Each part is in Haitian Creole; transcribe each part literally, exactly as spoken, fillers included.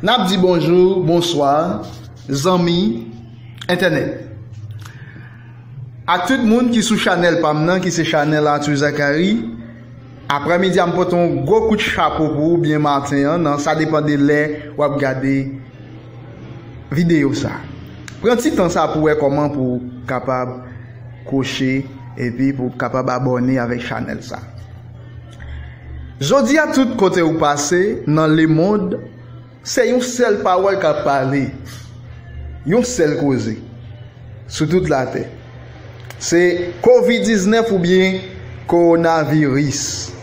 N ap di bonjou, bonswa, zanmi entènèt. Ak tout moun ki sou chanèl pa m nan, ki se chanèl Arthur Zacharie. Aprèmidi a, m pote yon gwo kout chapo pou ou byen maten an, nan, sa depann de lè w ap gade videyo sa. Pran ti tan sa pou wè kòman pou w kapab kwoche epi pou w kapab abòne avèk chanèl sa. Jodi a, tout kote ou pase nan lemonn, se yon sèl pawòl k ap pale, yon sèl koze sou tout latè. Se kovid diznèf oubyen kowonaviris.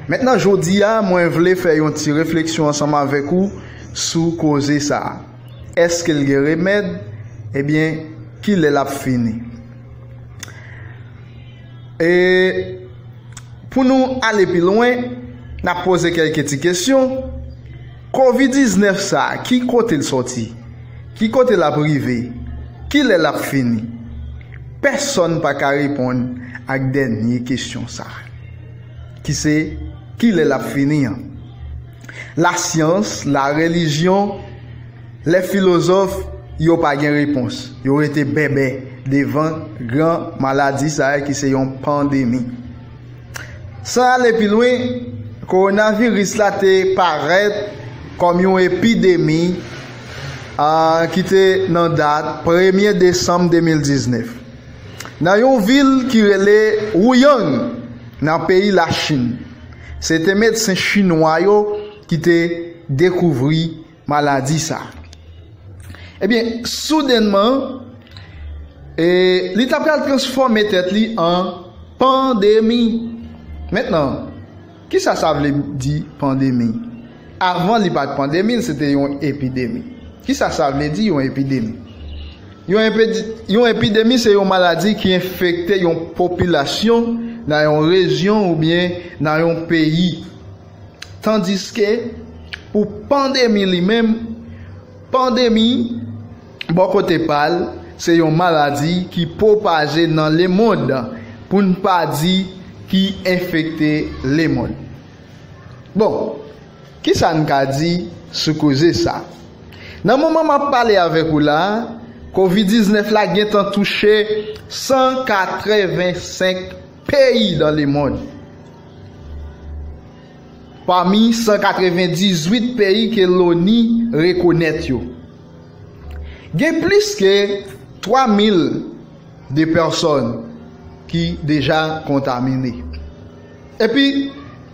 Mentnan, jodi a, mwen vle fè yon ti refleksyon ansanm avèk ou sou koze sa a. Èske l gen remèd? Ebyen, kilè l ap fini? E pou nou ale pi lwen, n ap poze kèlke ti kesyon. Kovid diznèf sa a, ki kote l sòti? Ki kote l ap rive? Kilè l ap fini? Pèsonn pa ka reponn ak dènye kesyon sa a, ki se, kilè l ap fini an? Lasyans, larelijyon, lè filozòf, yo pa gen repons. Yo rete bèbè devan gran maladi sa a ki se yon pandemi. San ale pi lwen, kowonaviris la te parèt kòm yon epidemi, a, ki te nan dat premye desanm de mil diznèf, nan yon vil ki rele Wuhan, nan peyi Lachin. Se te medsen chinwa yo ki te dekouvri maladi sa. Ebyen, soudènman, e, li ta pral transfòme tèt li an pandemi. Mentnan, kisa sa vle di, pandemi? Avan li pa t pandemi, se te yon epidemi. Kisa sa vle di, yon epidemi? Yon epidi-, yon epidemi se yon maladi ki enfekte yon popilasyon nan yon rejyon oubyen nan yon peyi. Tandiske pou pandemi li menm, pandemi, bò kote pa l, se yon maladi ki pwopaje nan lemonn, pou n pa di ki enfekte lemonn. Bon, kisa n ka di sou koze sa? Nan moman m ap pale avèk ou la, kovid diznèf la gentan touche san katrevensenk peyi dans le monde. Pami san katrevendizuit peyi ke loni rekonèt yo, gen plis ke twa mil de pèsòn ki deja kontamine. Epi,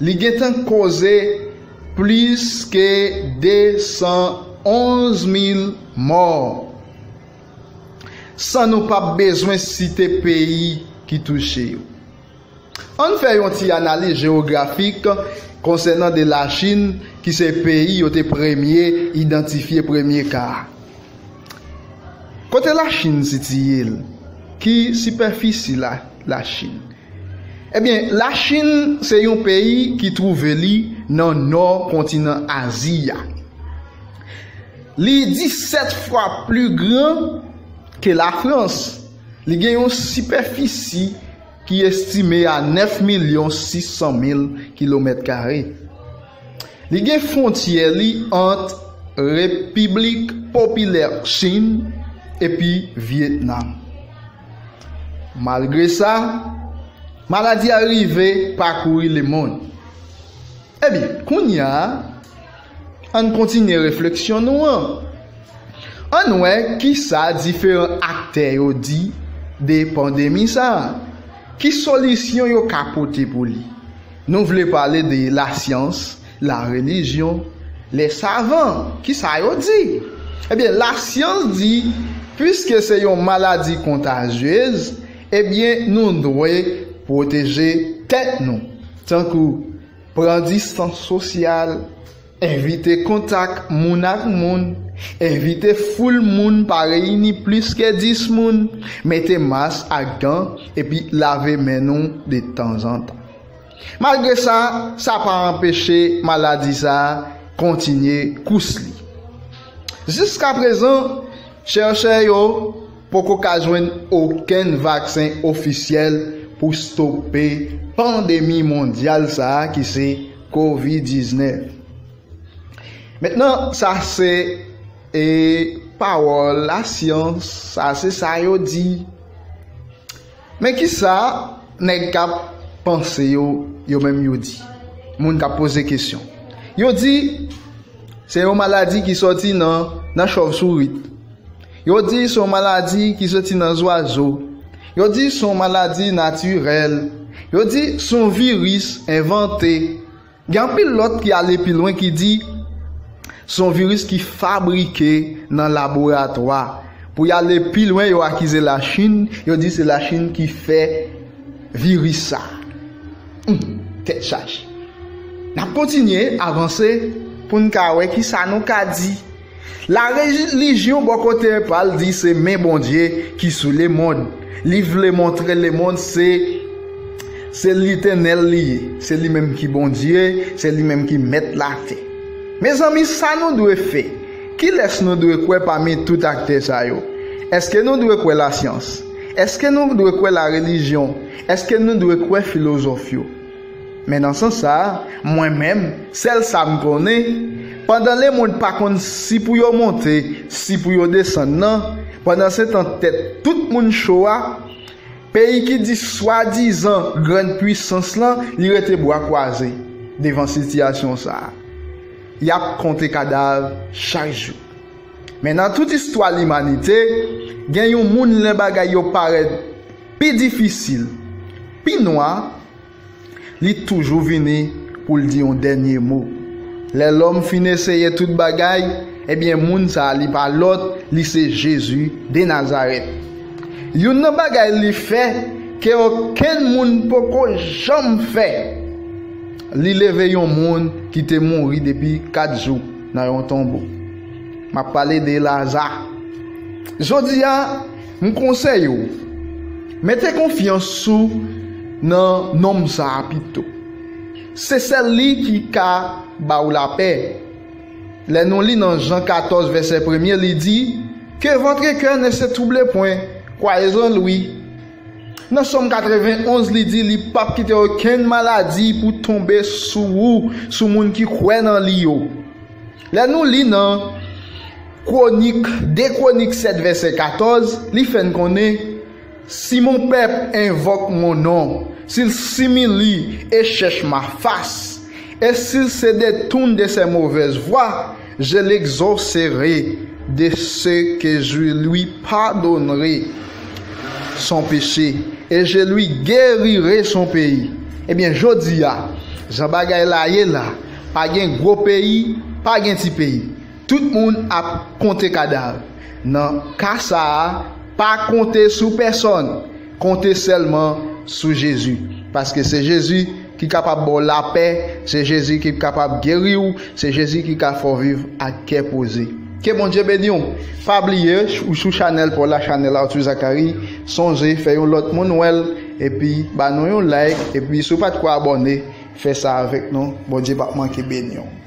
li gentan koze plis ke desann onz mil mò, san nou p ap bezwen site peyi ki touche yo. Ann fè yon ti analiz jewografik konsènan de Lachin, ki se peyi yo te premye idantifye premye ka a. Kote Lachin sitiye l? Ki sipèfisi la, Lachin? Ebyen, Lachin se yon peyi ki twouve li nan nò kontinan Azi a. Li disèt fwa pli gran ke Lafrans. Li gen yon sipèfisi ki estime a nèf milyon sis san mil kilomèt kare. Li gen fwontyè li ant Repiblik Popilè Chin epi Vyetnam. Malgre sa, maladi a rive pakouri lemonn. Ebyen, kounye a, ann kontinye refleksyon nou an. Ann wè kisa diferan aktè yo di de pandemi sa a. Ki solisyon yo ka pote pou li? Nou vle pale de lasyans, larelijyon, lè savan. Kisa yo di? Ebyen, lasyans di, piske se yon maladi kontazyez, ebyen, nou dwe pwoteje tèt nou. Tankou pran distans sosyal, evite kontak moun ak moun, evite foul moun pa reyini plis ke dis moun, mete mas ak gan, epi lave men nou de tanzantan. Malgre sa, sa pa anpeche maladi sa a kontinye kous li. Jiskaprezan, chèchè yo poko ka jwenn okenn vaksen ofisyèl pou stope pandemi mondyal sa a ki se kovid diznèf. Mentnan, sa se e pawòl lasyans, sa se sa yo di. Men kisa nèg k ap panse yo, yo menm yo di? Moun k ap poze kesyon. Yo di se yon maladi ki sòti nan, nan chòvsourit. Yo di se yon maladi ki sòti nan zwazo. Yo di se yon maladi natirèl. Yo di se yon viris envante. Gen anpil lòt ki ale pi lwen ki di se yon viris ki fabrike nan laboratwa. Pou y ale pi lwen, yo akize Lachin, yo di se Lachin ki fè viris sa. Hum, tèt chaje. N ap kontinye avanse pou n ka wè kisa nou ka di. La relijyon bò kote pa l di se men Bondye ki sou lemonn. Li vle montre lemonn se, se Letènèl li ye. Se li menm ki Bondye, se li menm ki mèt latè. Mezanmi, sa nou dwe fè? Kilès nou dwe kwè pami tout aktè sa yo? Èske nou dwe kwè lasyans? Èske nou dwe kwè larelijyon? Èske nou dwe kwè filozòf yo? Men nan sans sa a, mwen menm, sèl sa m konnen, pandan lemonn pa konn si pou yo monte, si pou yo desann nan, pandan se tan tèt tout moun cho a, peyi ki di swadizan grann pwisans lan, li rete bra kwaze devan sitiyasyon sa a. Y ap konte kadav chak jou. Men nan tout istwa limanite, gen yon moun lè bagay yo parèt pi difisil, pi nwa, li toujou vini pou l di yon dènye mo. Lè lòm fin eseye tout bagay, ebyen, moun sa a, li pa lòt, li se Jezi de Nazarèt. Youn nan bagay li fè ke okenn moun poko janm fè, li leve yon moun ki te mouri depi kat jou nan yon tonbo. M ap pale de Laza. Jodi a, m konseye w, mete konfyans ou nan nonm sa a pito. Se sèl li ki ka ba w lapè. Lè nou li nan Jan katòz, vèsè premye, li di, Que votre cœur ne se trouble point, croyez en lui. Nan Sòm katrevenn onz, li di, li p ap kite okenn maladi pou tonbe sou ou, sou moun ki kwè nan li yo. Lè nou li nan Kwonik, de Kwonik sèt, vèsè katòz, li fè n konnen, Si mon peuple invoque mon nom, s'il s'humilie et cherche ma face, et s'il se détourne de ses mauvaises voies, je l'exaucerai de ce que je lui pardonnerai son péché, et je lui guérirai son pays. Ebyen, jodi a, jan bagay la ye la, pa gen gwo peyi, pa gen ti peyi. Tout moun ap konte kadav. Nan ka sa a, pa konte sou pèsòn. Konte sèlman sou Jezi. Paske se Jezi ki kapab ba w lapè, se Jezi ki kapab geri w, se Jezi ki ka fè w viv ak kè poze. Ke Bondye beni w. Pa bliye, ou sou chanèl pa w la, chanèl Arthur Zacharie, sonje fè yon lòt moun wè l, epi ba nou yon like, epi si w pa t ko abòne, fè sa avèk nou. Bondye p ap manke beni w.